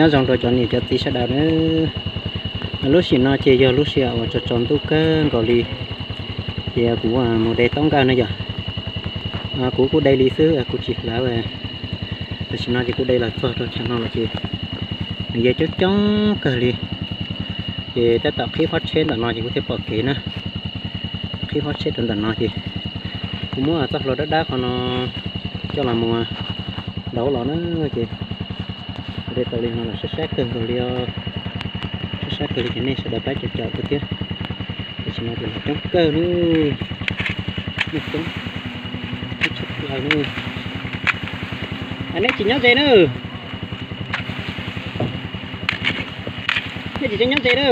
Nyob zoo rau cov niam cov txiv sawv daws nawb. Lub sij hawm no ces yog lub sij hawm uas tsaus tsaus ntuj kawg nkaus li, ces kuv mus de taub nkawj na yom. Kuv kuj de li xwb, kuv tsis hlawv. Tam sim no ces kuv de los txog rau chaw no lawm ces nws yeej coob coob kawg li. Ces tab tom qhib pob tsheb ntawm no ces kuv thiaj pom kev na. Qhib pob tsheb rau ntawm no ces kuv muab txoj hlua dawb dawb qhov no coj los mus ntaus los na. Ces kuv de tau li no los sab sab kawg nkaus li os. Sab sab kawg li ces nej sawv daws pab caum caum kuv thiab. Tam sim no ces los coob kawg nawb. Muaj coob, coob tshaj plaws nawb. Nej tsis nyob ze na. Nej tsis tseem nyob ze na.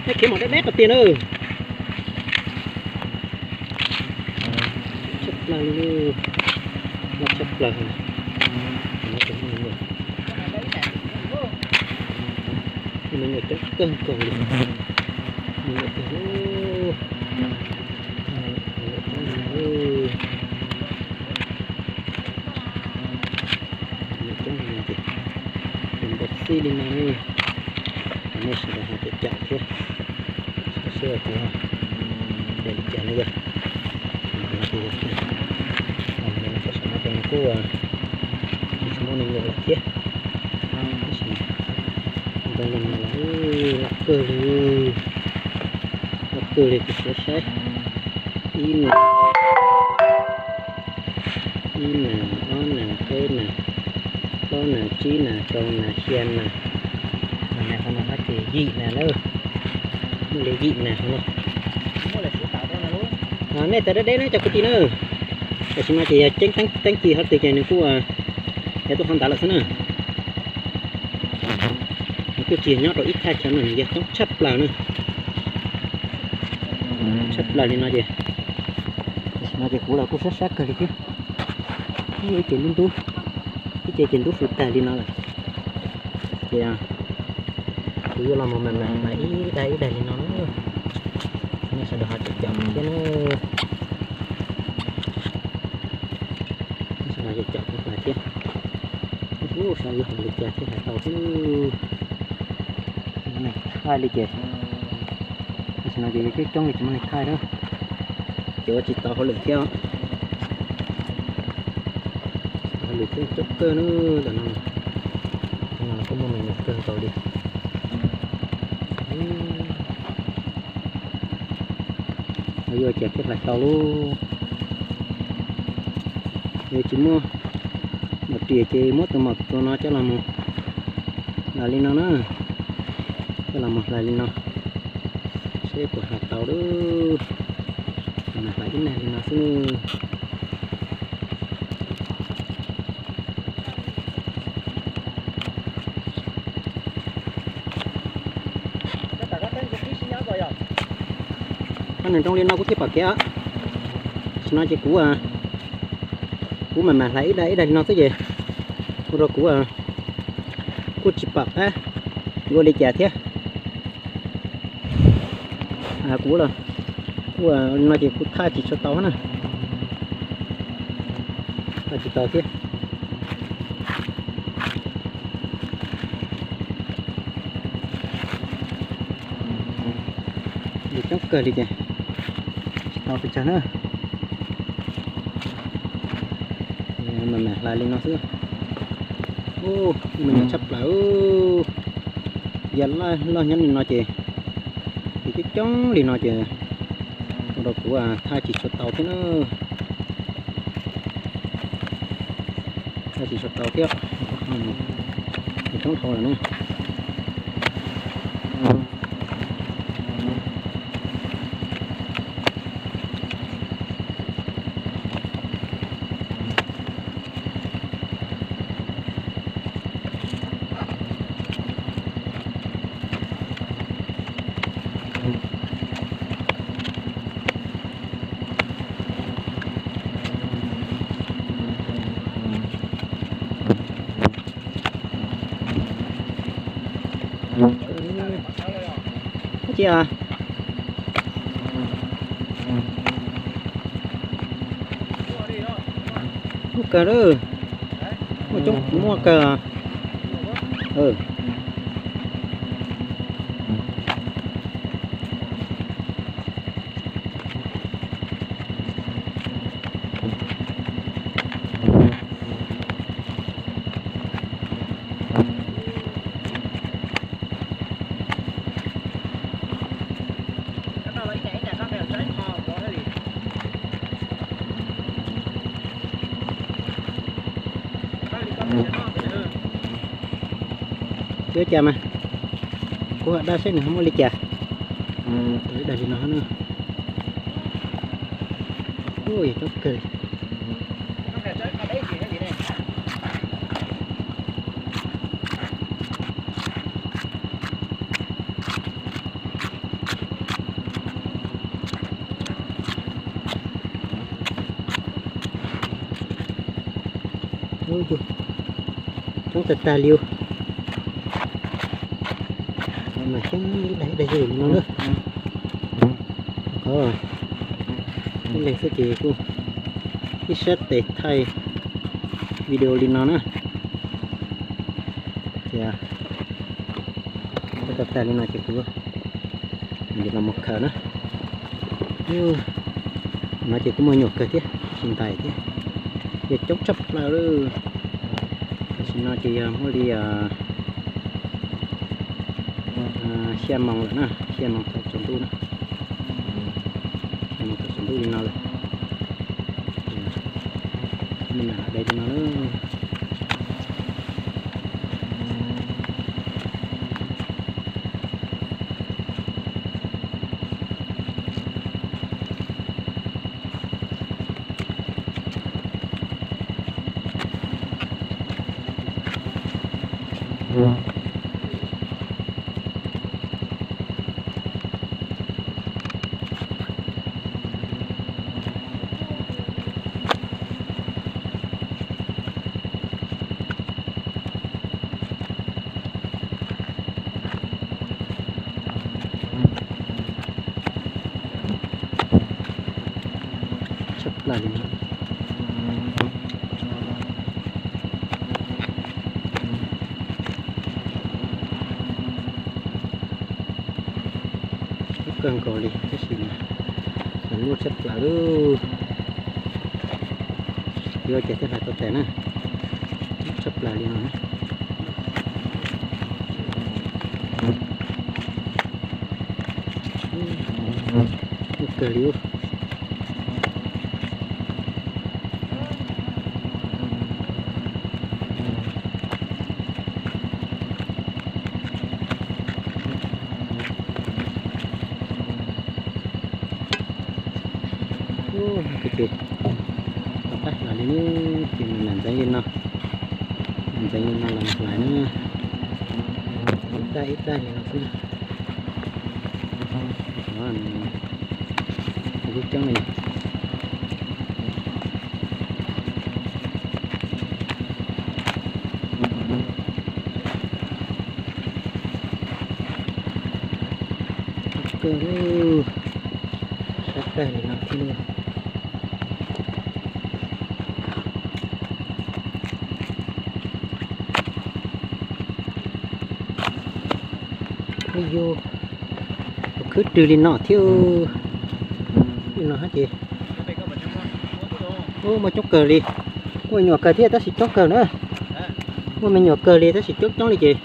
Nej khiav mus deb deb qhov tiag na. Tshaj plaws li, loj tshaj plaws. Me nyuam coob kawg nkaus li. Me nyuam coob, me nyuam coob li. Coob li no ces npau xij li no, nej sawv daws ho caum caum thiab, seb kuv de li cas na yom. Tam sim no ces kuj tsis muaj me nyuam lawm thiab, tab sis ntoo no los loj kawg li, loj kawg li kuv saib saib. Ib nas, ib nas, ob nas, peb nas, plaub nas, tsib nas, rau nas, xya nas. Nas qhov no ces yim nas lawm, muaj li yim nas qhov no. Nej tawm deb deb na cov kwv tij na. Tam sim no ces yog ceeb teeb ci hov twg ces nws kuj yog tuaj hov ntawd lawm xwb na. Nws kuj tsis nyob rau ib thaj chaw no, nws yog coob tshaj plaws na. Tshaj plaws li no ces, tam sim no ces kuv los kuj sab sab kawg li thiab. Ib ce ntub ntub, ib ce ces ntub fws tag li no lawm. Ces kuv yuav los mus mam mam hlais ib daim ib daim li no na. Nej sawv daws ho caum caum thiab na. Sawv daws caum caum kuv hlais thiab. Ub, saib yuav hlais li cas thiaj hlais tau thiab. Thaij li ces, tam sim no ces coob coob li tsis muaj neeg thaij na. Ces ua tsis tau hauj lwm thiab. Hauj lwm thiab coob kawg na ntawm no. Ntawm no kuj muaj me nyuam kawg nkaus li. Yuav ua cas thiaj hlais tau lauj. Yog tsis muaj maum riam ces muab tus maum txuas no coj los mus hlais li no na. Coj los mus hlais li no, seb puas hlais tau lauj. Hlais ib nag li no xwb. Nws nroo li no kuv thiaj pom kev os. Tam sim no ces kuv, kuv mam mam hlais ib daim ib daim li no xwb ces ua rau kuv kuj tsis pom qab yuav ua li cas thiab. Kuv los, kuv, no ces kuv thaij tsis tshua tau na. Thaij tsis tau thiab. Coob kawg li ces tsis tau pes tsawg na. Mam mam hlais li no xwb. Ub, me nyuam tshaj plaws. Yog loj nyob li no ces, ces coob coob li no ces ua rau kuv thaij tsis tshua tau thiab na. Thaij tsis tshua tau thiab. Coob dhau lawm na. Ua tsi a? Muaj kawg lawm. Muaj coob, muaj kawg. Tsis ua cas mas, kuv daj saib nws ho muaj li cas. Tau ib daig li no na. Ui, coob kawg li. Coob tag tag li. Mas xyov ib daig ib daig li no na. Qhov ib leeg xwb ces kuj ib sab tes thaij video li no na. Ces tag tag li no ces kuv mam li los mus khaws na. No ces kuj muaj nyuam kawg thiab, tsis ntais thiab. Yog coob tshaj plaws li. Tam sim no ces yog muaj li xya moos lawm na, xya moos thaum tsaus ntuj na. Xya moos thaum tsaus ntuj li no lawm. Me nyuam lam de li no na. Tshaj plaws li no. Ib kawg nkaus li tab sis mas xyov muaj tshaj plaws li. Yuav ces thiaj hlais tau tes na. Tshaj plaws li no na. Muaj kawg li. Ces tau qab hlais li, ces nws mam ntxeev li no, mam ntxeev li no los hlais na. Ib daig ib daig li no xwb. Coob coob li. Kawg, sab tag li no thiab. Ib yus, tus khwb rwg li no thiab. Li no ces muaj coob kawg li. Muaj me nyuam kawg thiab tab sis coob kawg na. Muaj me nyuam kawg li tab sis coob coob li ces,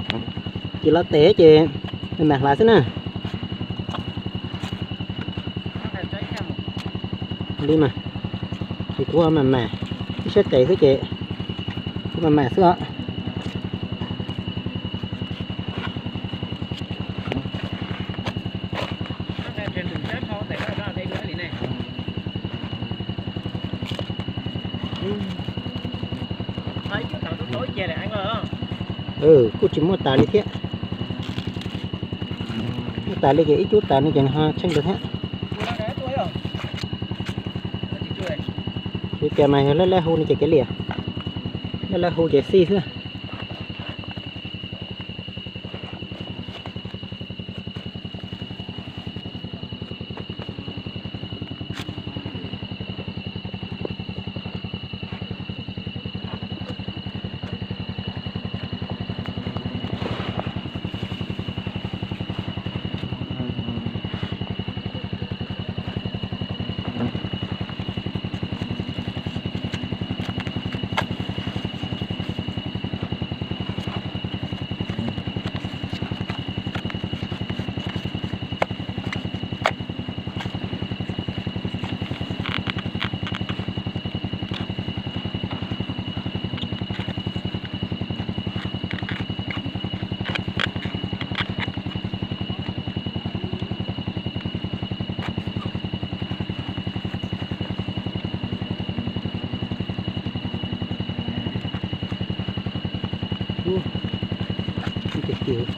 ces los tes ces mam hlais xwb na. Li mas, ces kuv mam mam, ib sab tes xwb ces kuv mam mam xwb os. Kuj tsis muaj tas li thiab. Muaj tas li ces ib cub tas no ces nws ho tsheej dua thiab. Ua cas mas yog laj laj hu no ces kev liam, laj laj hu ces xij xwb. tiag.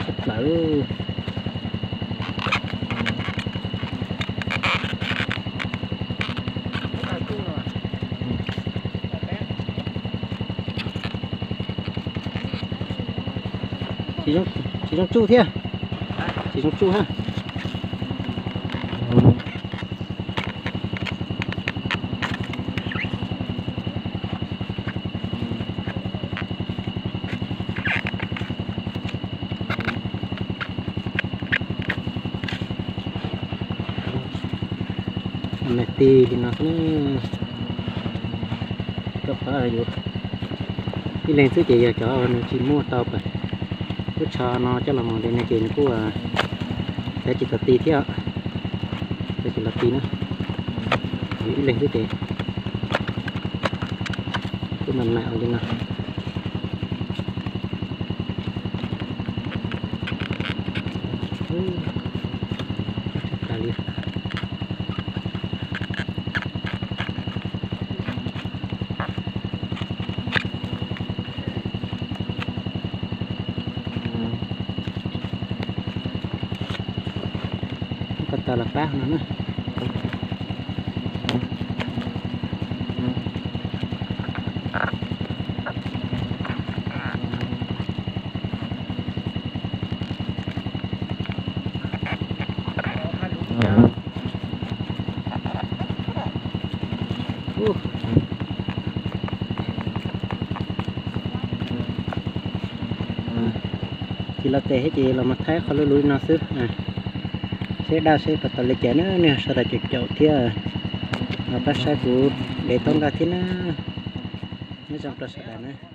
Tshaj plaws. Tsis zoo tsuj thiab. Tsis zoo tsuj ha. Nag hmo tig li no xwb. Rau qhov yus ib leeg xwb ces yog cov nws tsis muaj tau pam lub tsho no coj los mus li no ces nws kuj cov tsis tau ti thiab, cov tsis los ti na. Yus ib leeg xwb ces kuj mam mam ua li no. Tshaj plaws li. Ko taw los pab no na. Tsis los tes thiab ces los mus thaij qhov luv luv li no xwb. Seb daj seb puas tau li cas na, nej sawv daws caum caum thiab los pab saib kuv de tau nkaj thiab na. Nyob zoo rau sawv daws na.